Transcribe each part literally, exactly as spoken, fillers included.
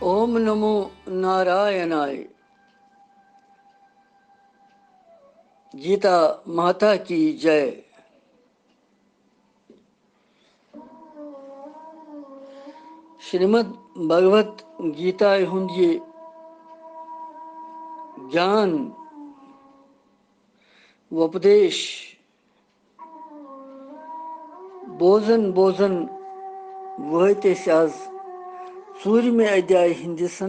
ओम नमो नारायणाय। गीता माता की जय। श्रीमद् भगवत गीता हंद ये ज्ञान उपदेश بوزن بوزن وٲتۍ أسۍ آز ژوٗرمہِ ادیایہِ ہٕنٛدِس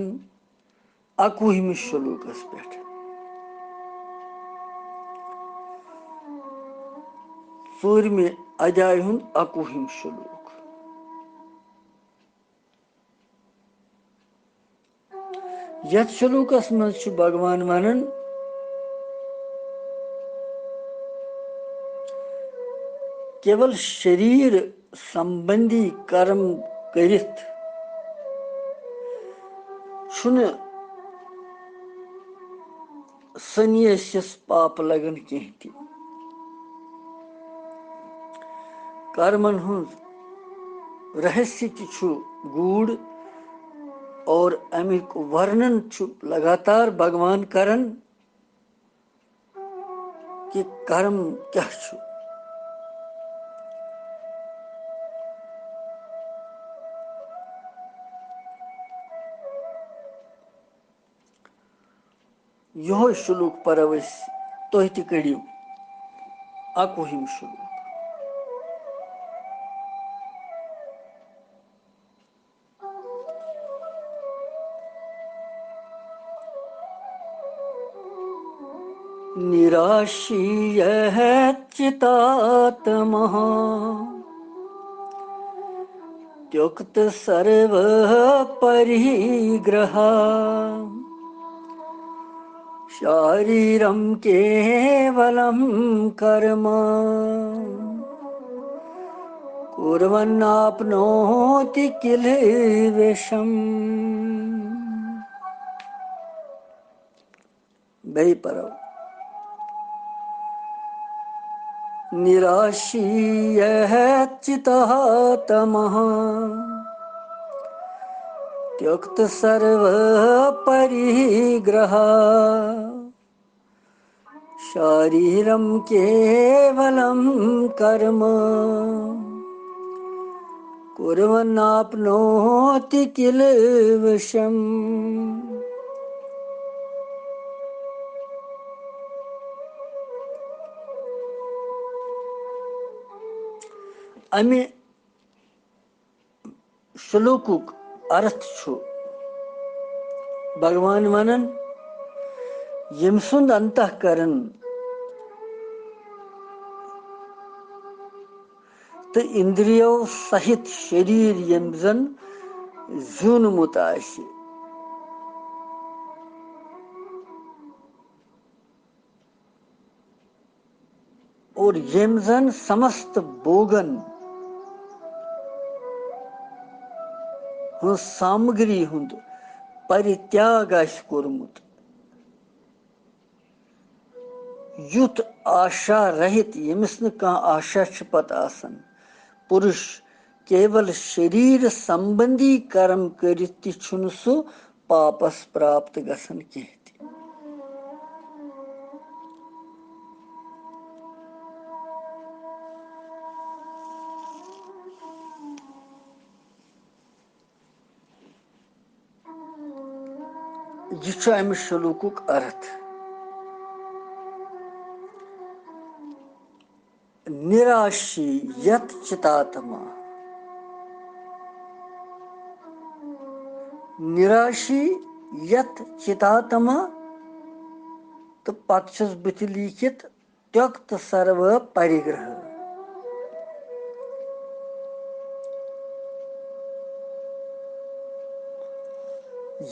اَکوُہمِس شلوکس پٮ۪ٹھ۔ ژوٗرمہِ ادیایہِ ہُنٛد اَکوُہِم شلوک۔ یتھ شلوکس منٛز چھُ بھگوان ونان، کیول شریر سمبندی کرم کٔرِتھ چھُنہٕ سنیاسس پاپ لگان کینٛہہ تہِ۔ کرمن ہُنٛد رہسیہ تہِ چھُ گوٗڑ اور امیُک ورنن چھُ لگاتار بھگوان کران کہ کرم کیٛاہ چھُ۔ یہوے شلوک پرو أسۍ، تُہۍ تہِ کٔڑِو اَکوُہِم شلوک۔ निराशी यः चितात्मः त्यक्त सर्व परिग्रह शारीरं केवलं कर्म कुर्वन्नाप्नोति किल्बिषम्। بیٚیہِ پرو۔ निराशी यः चितात्मः त्यक्त सर्व परिग्रह शारीरं केवलं कर्म कुर्वन्नाप्नोति किल्बिषम्। امہِ شلوکُک ارتھ چھُ بھگوان ونان، ییٚمۍ سُنٛد انتہ کرن تہٕ اندریو سہت شریر ییٚمۍ زن زیوٗنمُت آسہِ، اور ییٚمۍ زن سمست بوگن ہٕنٛز سامگری ہُنٛد پرتیاگ آسہِ کوٚرمُت، یُتھ آشا رہِت، ییٚمِس نہٕ کانٛہہ آشا چھِ پتہٕ آسان، پُرُش کیول شریٖر سمبندی کرم کٔرِتھ تہِ چھُنہٕ سُہ پاپس پراپت گژھان کینٛہہ تہِ۔ یہِ چھُ امہِ شلوکُک ارتھ۔ نِراشی یت چِتاتما۔ نِراشی یت چِتاتما۔ تہٕ پتہٕ چھُس بٕتھِ لیٖکھِتھ تیکت سرو پرِگرہ۔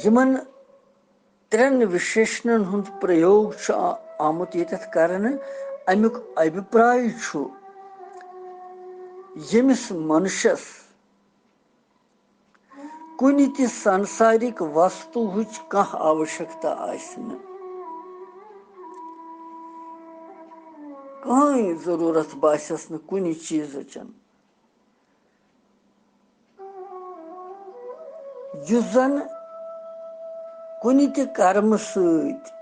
یِمن ترٛٮ۪ن وِشیشنن ہُنٛد پرٛیوگ چھُ آ-، آمُت ییٚتٮ۪تھ کرنہٕ۔ اَمیُک ابھیپراے چھُ، ییٚمِس منشس کُنہِ تہِ سنسارِک وستوہٕچ کانٛہہ آوشکتا آسہِ نہٕ، کٕہٕنۍ ضروٗرت باسٮ۪س نہٕ کُنہِ چیٖزٕچ، یُس زن کُنہِ تہِ کرمہٕ سۭتۍ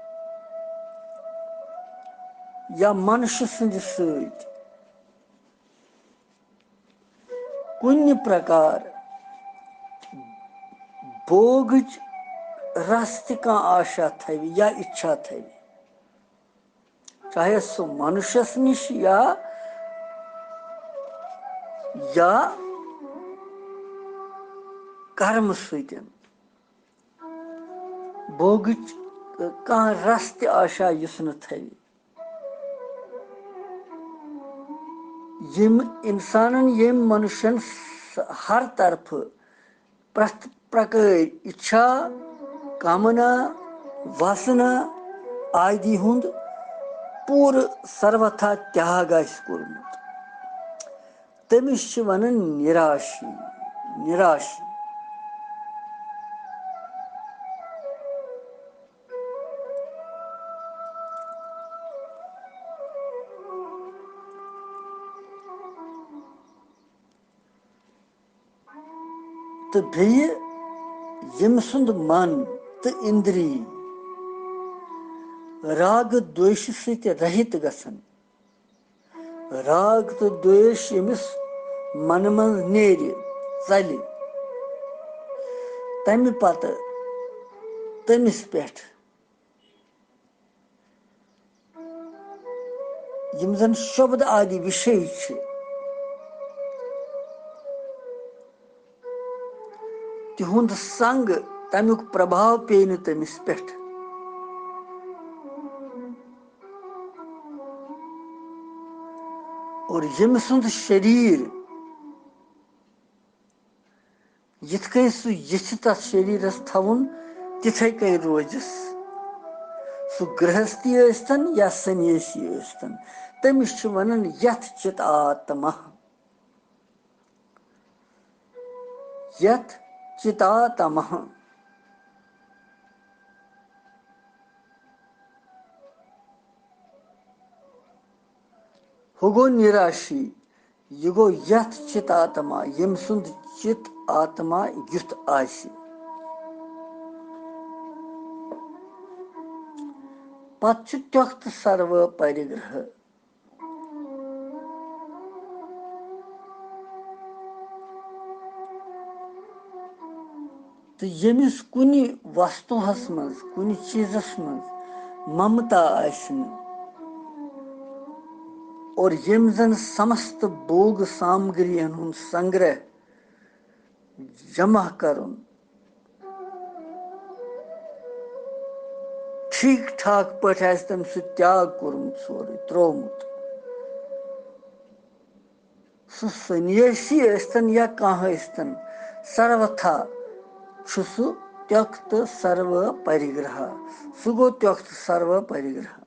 یا منشہٕ سٕنٛدِ سۭتۍ کُنہِ پرکار بوگٕچ رژھ تہِ کانٛہہ آشا تھاوِ یا اِچھا تھاوِ، چاہے سُہ منشس نِش یا، یا کرمہٕ سۭتۍ بوگٕچ کانٛہہ رژھ تہِ آشا یُس نہٕ تھاوِ۔ یِم اِنسانن، ییٚمۍ منشن س-، ہر طرفہٕ پرٛٮ۪تھ پرکٲرۍ اِچھا، کامنا، واسنا آدی ہُنٛد پوٗرٕ سروتھا تیاگ آسہِ کوٚرمُت، تٔمِس چھِ وَنان نِراشی، نِراشی۔ تہٕ بیٚیہِ ییٚمہِ سُنٛد من تہٕ اِندری راگ دویشہِ سۭتۍ رہِت گژھن، راگ تہٕ دویش ییٚمِس منہٕ منٛز نیرِ، ژلہِ، تمہِ پتہٕ تٔمِس پٮ۪ٹھ یِم زن شبد آدی وِشے چھِ، تِہُنٛد سنگ، تمیُک پربھاو پیٚیہِ نہٕ تٔمِس پٮ۪ٹھ۔ اور ییٚمہِ سُنٛد شریٖر یِتھ کٔنۍ سُہ یژھِ تتھ شریٖرس تھاوُن، تِتھے کٔنۍ روزٮ۪س۔ سُہ گرہستی ٲسۍتن یا سنیٲسی ٲسۍتن، تٔمِس چھِ ونان یتھ چِت آتما۔ یتھ چِت آتما۔ ہُہ گوٚو نِراشی۔ یہِ گوٚو یتھ چِت آتما، ییٚمہِ سُنٛد چِت آتما یُتھ آسہِ۔ پتہٕ چھُ تیوٚکھ تہٕ سروٕ پرِگرہ۔ تہٕ ییٚمِس کُنہِ وستوہس منٛز، کُنہِ چیٖزس منٛز ممتا آسہِ نہٕ، اور ییٚمۍ زن سمست بوگ سامگرین ہُنٛد سنگرہ جمع کرُن، ٹھیٖک ٹھاک پٲٹھۍ آسہِ تٔمۍ سُہ تیاگ کوٚرمُت، سورُے ترٛوومُت۔ سُہ سنیٲسی ٲسۍتن یا کانٛہہ ٲسۍتن، سروتھا چھُ سُہ تیوٚکھ تہٕ سروٕ پرِگرہا۔ سُہ گوٚو تیوٚکھ تہٕ سروٕ پرِگرہا۔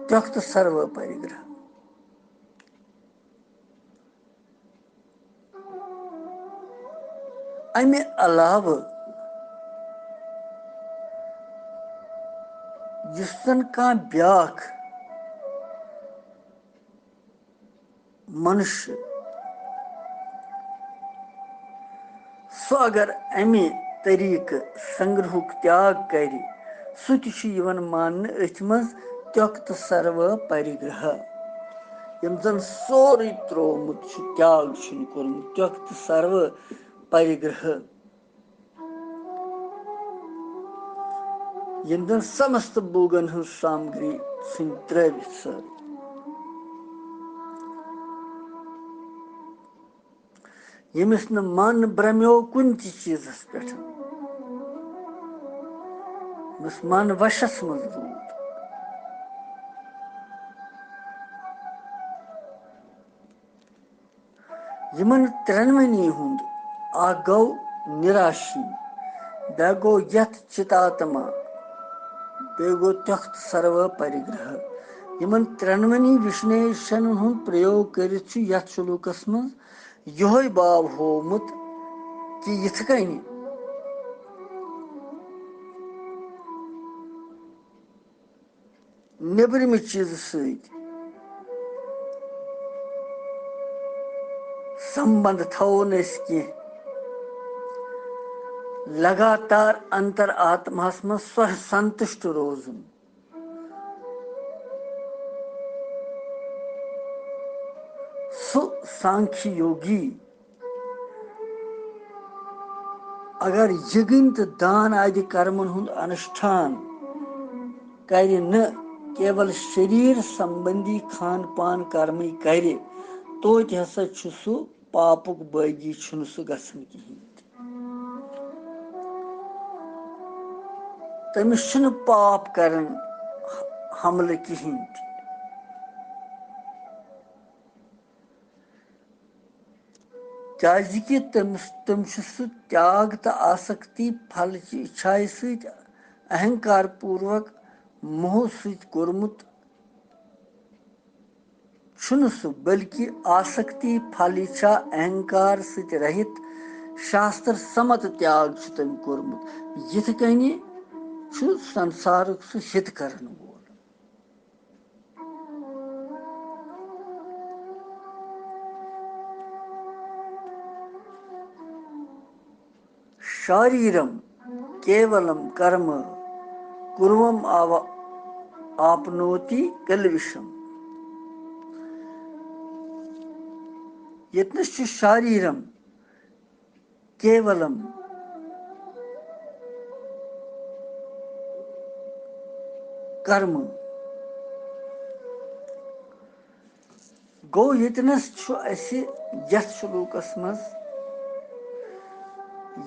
تیوٚکھ تہٕ سروٕ پرِگرہا۔ امہِ علاوٕ یُس زن کانٛہہ بیٛاکھ منشہٕ، سُہ اگر امہِ طریقہٕ سنگرہُک تیاگ کرِ، سُہ تہِ چھُ یِوان ماننہٕ أتھۍ منٛز تیوٚکھ تہٕ سروٕ پرِگرہا۔ یِم زن سورُے ترٛوومُت چھُ، تیاگ چھُنہٕ کوٚرمُت، تیوٚکھ تہٕ سروٕ پرِگرہا۔ یِم زن سمست بوگن ہٕنٛز سامگری ژھٕنۍ ترٲوِتھ سٲرٕے۔ ییٚمِس نہٕ من برمیو کُنہِ تہِ چیٖزس پٮ۪ٹھ، ییٚمِس من وشس منٛز روٗد۔ یِمن ترٛٮ۪نوٕنی ہُنٛد اکھ گوٚو نِراشی، بیٛاکھ گوٚو یتھ چِتاتما، بیٚیہِ گوٚو تیوٚکھ تہٕ سروٕ پرِگرہ۔ یِمن ترٛٮ۪نوٕنی وِشنیشن ہُنٛد پرٛیوگ کٔرِتھ چھُ یتھ شلوکس منٛز یِہوٚے باو ہوومُت کہِ یِتھ کٔنۍ نیٚبرِمہِ چیٖزٕ سۭتۍ سمبند تھاوو نہٕ أسۍ کینٛہہ۔ لگاتار انتر آتماہس منٛز سۄ سنتشٹ روزُن۔ سُہ سانکھی یوگی اگر یگٕنۍ تہٕ دان آدِ کرمن ہُنٛد انُشٹھان کرِ نہٕ، کیول شریر سمبندی کھان پان کرمٕے کرِ، توتہِ ہسا چھُ سُہ پاپُک بٲغی، چھُنہٕ سُہ گژھان کِہیٖنۍ تہِ۔ تٔمِس چھُنہٕ پاپ کران حملہٕ کِہیٖنۍ تہِ۔ کیازِ کہِ تٔمِس، تٔمۍ چھُ سُہ تیاگ تہٕ آسکتی پھل چہِ اِچھایہِ سۭتۍ اہنکار پوٗروک موہ سۭتۍ کوٚرمُت چھُنہٕ سُہ، بلکہِ آسکتی پھل اِچھا اہنکار سۭتۍ رہِت شاستر سمت تیاگ چھُ تٔمۍ کوٚرمُت۔ یِتھ کٔنہِ چھُ سنسارُک سُہ ہِت کرن وول۔ شاریرم کیولم کرم کُروم آو-، آپنوتی کلوشم۔ ییٚتنَس چھُ شاریرم کیولم کرم۔ گوٚو، ییٚتنَس چھُ اَسہِ یَتھ شلوکس منٛز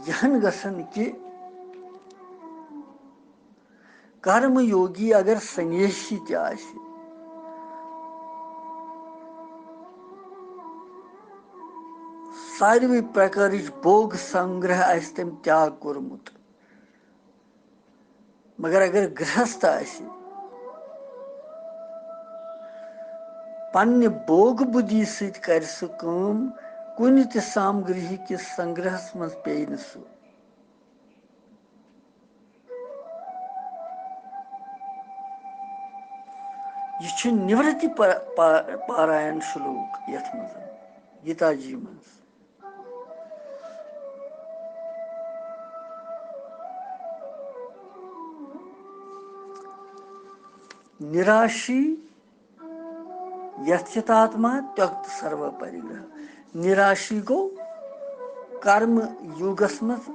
یِہن گژھان کہِ کرم یوگی اگر سنیشی تہِ آسہِ، ساروی پرکارٕچ بوگ سنگرہ آسہِ تٔمۍ تیاگ کوٚرمُت، مگر اگر گرہست آسہِ، پننہِ بوگ بُدھی سۭتۍ کرِ سُہ کٲم، کُنہِ تہِ سامگرہی کِس سنگرہس منٛز پیٚیہِ نہٕ سُہ۔ یہِ چھُ نِورتی پا-، پا-، پاراین شلوک یتھ منٛز، گیتا جی منٛز۔ نِراشی یتھ چِتاتما تیکت سرو پریگرہ۔ نِراشی گوٚو کرم یوگس منٛز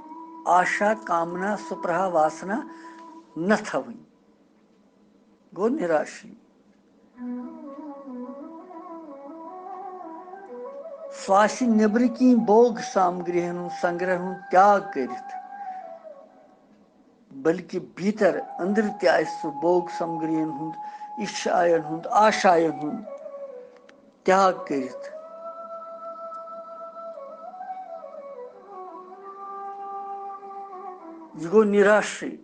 آشا، کامنا، سپرہا، واسنا نہ تھاوٕنۍ۔ گوٚو نِراشی۔ سُہ آسہِ نیٚبرٕ کِنۍ بوگ سامگریہن ہُنٛد سنگرہ ہُنٛد تیاگ کٔرِتھ، بلکہِ بھیتر أنٛدرٕ تہِ آسہِ سُہ بوگ سامگرین ہُنٛد، اِچھاین ہُنٛد، آشاین ہُنٛد تیاگ کٔرِتھ۔ یہِ گوٚو نِراشی۔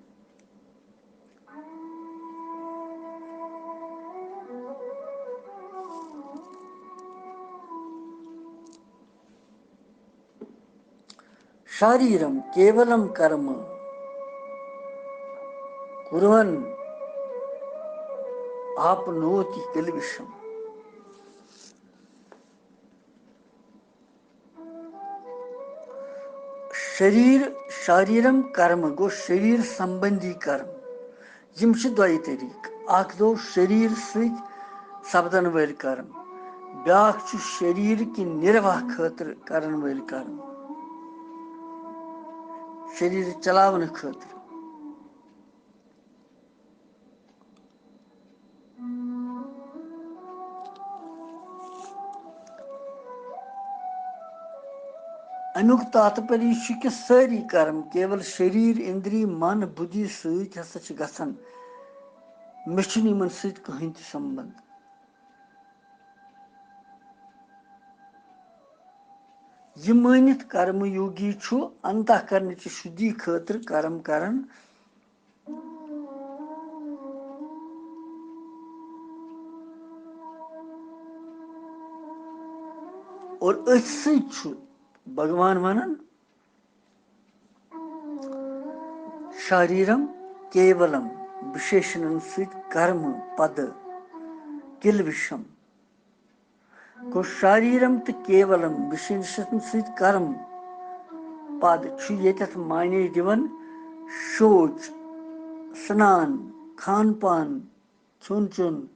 شاریرم کیولم کرم کُروَن آپنوتی کلوشم۔ شریر، شاریرم کرم گوٚو شریر سمبندی کرم۔ یِم چھِ دۄیہِ طریٖقہٕ۔ اکھ گوٚو شریٖر سۭتۍ سپدن وٲلۍ کرم، بیٛاکھ چھُ شریٖر کہِ نِرواہ خٲطرٕ کرن وٲلۍ کرم، شریٖر چلاونہٕ خٲطرٕ۔ امیُک تاتپریہ چھُ کہِ سٲری کرم کیول شریٖر، اِندری، من، بُدھی سۭتۍ ہسا چھِ گژھان۔ مےٚ چھُنہٕ یِمن سۭتۍ کٕہٕنۍ تہِ سمبند۔ یہِ مٲنِتھ کرم یوگی چھُ انتہ کرنٕچہِ شُدھی خٲطرٕ کرم کران۔ اور أتھۍ سۭتۍ چھُ بھگوان ونان، شاریرم کیولم، وِشیشنن سۭتۍ کرم پد کلوشم۔ گوٚو شاریٖرم تہٕ کیولم وِشیشن سۭتۍ کرم پد چھُ ییٚتٮ۪تھ معنی دِوان شوچ، سنان، کھان پان، کھیوٚن چیوٚن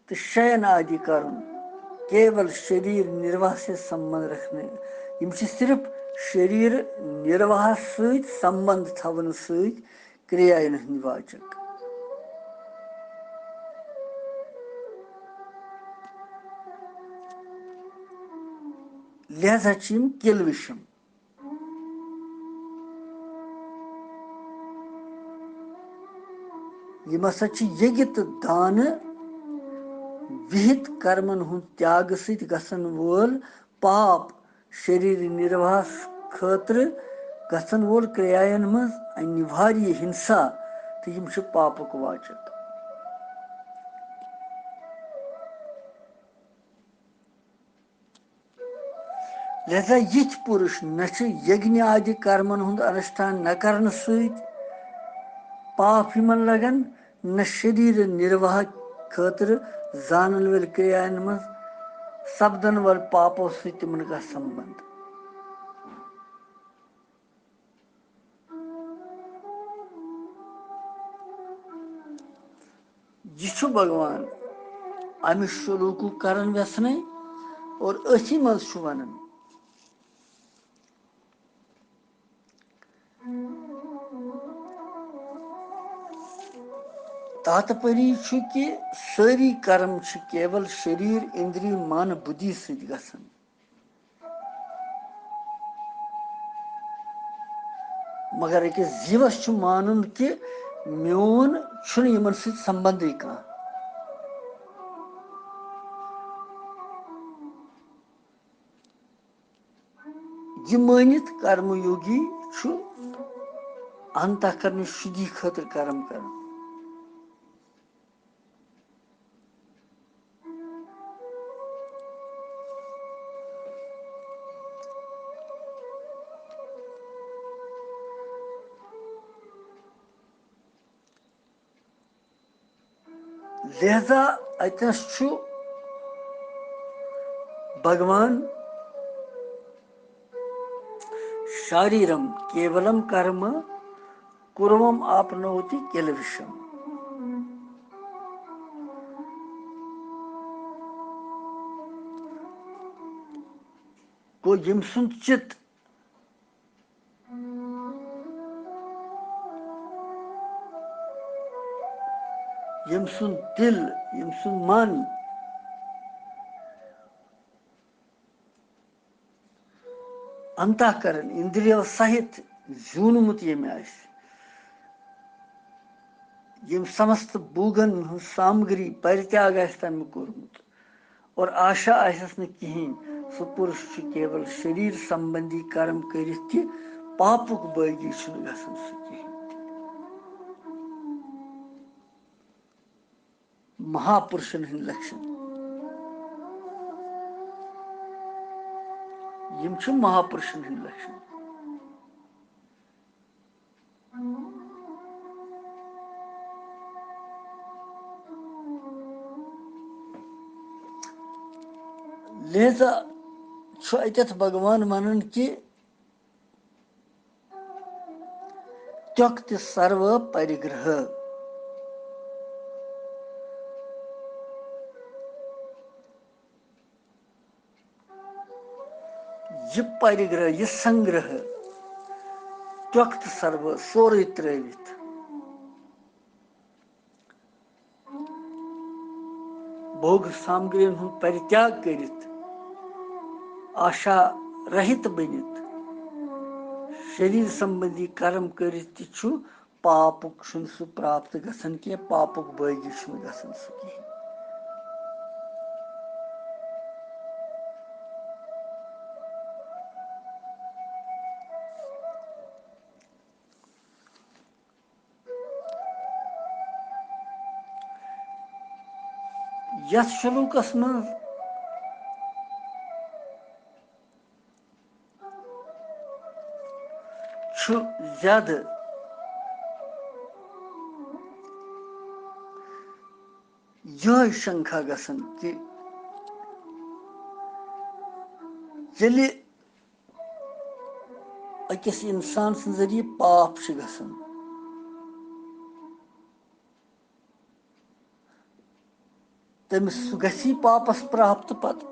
تہٕ شین آدی کرُن۔ کیول شریٖر نِرواہ سۭتۍ سمبند رکھنہٕ۔ یِم چھِ صرف شریٖر نِرواہس سۭتۍ سمبند تھاونہٕ سۭتۍ کرٛیاین ہٕنٛدۍ واچک۔ لہذا چھِ یِم کِلوِشم۔ یِم ہسا چھِ یگہِ تہٕ دانہٕ وِہِت کرمن ہُنٛد تیاگہٕ سۭتۍ گژھن وول پاپ۔ شریٖر نِرواہس خٲطرٕ گژھن وول کرٛیاین منٛز انِواریا ہِنسا، تہٕ یِم چھِ پاپُک واچک۔ لہذا یِتھۍ پُرُش نہ چھِ یگنہِ آدِ کرمن ہُنٛد انُشٹھان نہ کرنہٕ سۭتۍ پاپ یِمن لگان، نہ شریٖر نِرواہ خٲطرٕ زانن وٲلۍ کرٛیاین منٛز سپدن وٲلۍ پاپو سۭتۍ تِمن کانٛہہ سمبند۔ یہِ چھُ بھگوان اَمہِ شلوکُک کرن ویژھنَے اور أتھی منٛز چھُ وَنان۔ تاتپری چھُ کہِ سٲری کرم چھِ کیول شریٖر، اِندری، من، بُدھی سۭتۍ گژھان۔ مگر أکِس زیٖوَس چھُ مانُن کہِ میون چھُنہٕ یِمن سۭتۍ سمبندٕے کانٛہہ۔ یہِ مٲنِتھ کرم یوگی چھُ انتہ کرنہٕ شُدھی خٲطرٕ کرم کران۔ لہذا اتنس چھُ بھگوان شاریرم کیولم کرم کُروم آپنوتی کِلوِشم۔ گوٚو ییٚمۍ سُنٛد چِت، ییٚمۍ سُنٛد دِل، ییٚمۍ سُنٛد من، انتہ کرن، اندریو سہِت زیوٗنمُت ییٚمۍ آسہِ، ییٚمۍ سمست بوگن ہٕنٛز سامگری پرتیاگ آسہِ تمیُک کوٚرمُت اور آشا آسٮ۪س نہٕ کِہیٖنۍ، سُہ پُرُش چھُ کیول شریٖر سمبندی کرم کٔرِتھ تہِ پاپُک بٲغی چھُنہٕ گژھان سُہ کِہیٖنۍ تہِ۔ مہاپُرشن ہٕنٛدۍ لکشن۔ یِم چھِ مہاپُرشن ہٕنٛدۍ لکشن۔ لہذا چھُ اتٮ۪تھ بھگوان ونان کہِ تیوکتِ سرو پرِگرہ۔ یہِ پرِگرہ، یہِ سنگرہ، تیوکتِ سرو، سورُے ترٲوِتھ۔ بھوگ سامگرین ہُنٛد پرتیاگ کٔرِتھ، آشا رہِت بٔنِتھ، شریٖر سمبندی کرم کٔرِتھ تہِ چھُ پاپُک چھُنہٕ سُہ پراپت گژھان کینٛہہ، پاپُک بٲغی چھُنہٕ گژھان سُہ کینٛہہ۔ یتھ شلوکس منٛز چھُ زیادٕ یِہوٚے شنکھا گژھان کہِ ییٚلہِ أکِس اِنسان سٕنٛدِ ذٔریعہٕ پاپ چھُ گژھان، تٔمِس سُہ گژھِ پاپس پراپت پتہٕ۔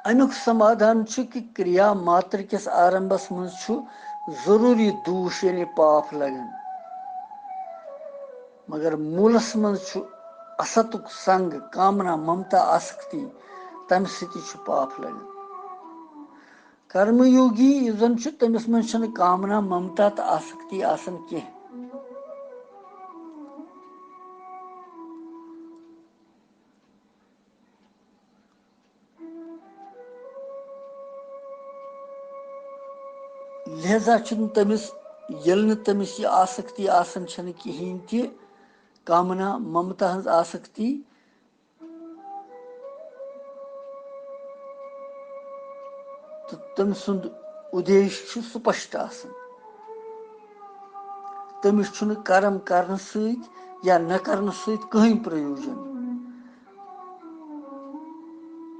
اَمیُک سمادھان چھُ کہِ کریا ماتر کِس آرمبس منٛز چھُ ضروٗری دوٗش، یعنی پاپ لگان، مگر موٗلس منٛز چھُ اَستُک سنگ، کامنا، ممتا، آسکتی، تَمہِ سۭتی چھُ پاپ لگان۔ کرم یوگی یُس زن چھُ، تٔمِس منٛز چھَنہٕ کامنا، ممتا تہٕ آسکتی آسان کینٛہہ۔ لہذا چھُنہٕ تٔمِس، ییٚلہِ نہٕ تٔمِس یہِ آسکتی آسان چھَنہٕ کِہیٖنۍ تہِ، کامنا، ممتا ہٕنٛز آسکتی، تہٕ تٔمۍ سُنٛد اُدیش چھُ سپشٹ آسان۔ تٔمِس چھُنہٕ کرم کرنہٕ سۭتۍ یا نہ کرنہٕ سۭتۍ کٕہٕنۍ پرٛیوجن۔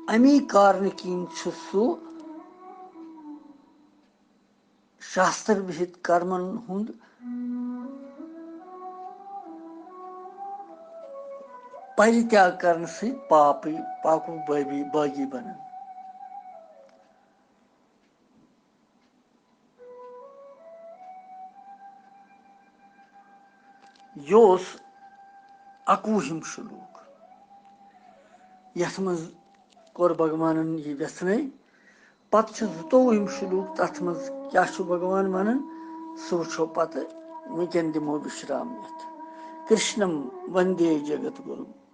اَمی کارنہٕ کِنۍ چھُ سُہ شاستر وِہِت کرمن ہُنٛد پرتیاگ کرنہٕ سۭتۍ پاپٕے، پاپُک بٲبی، بٲغی بنان۔ یہِ اوس اَکوُہِم شلوک، یَتھ منٛز کوٚر بھگوانن یہِ ویژھنَے۔ پتہٕ چھُ زٕتووُہِم شلوک، تَتھ منٛز کیٛاہ چھُ بھگوان وَنان، سُہ وٕچھو پتہٕ۔ وٕنکٮ۪ن دِمو وِشرام یَتھ۔ کرشنم وندے جگت گُرُم۔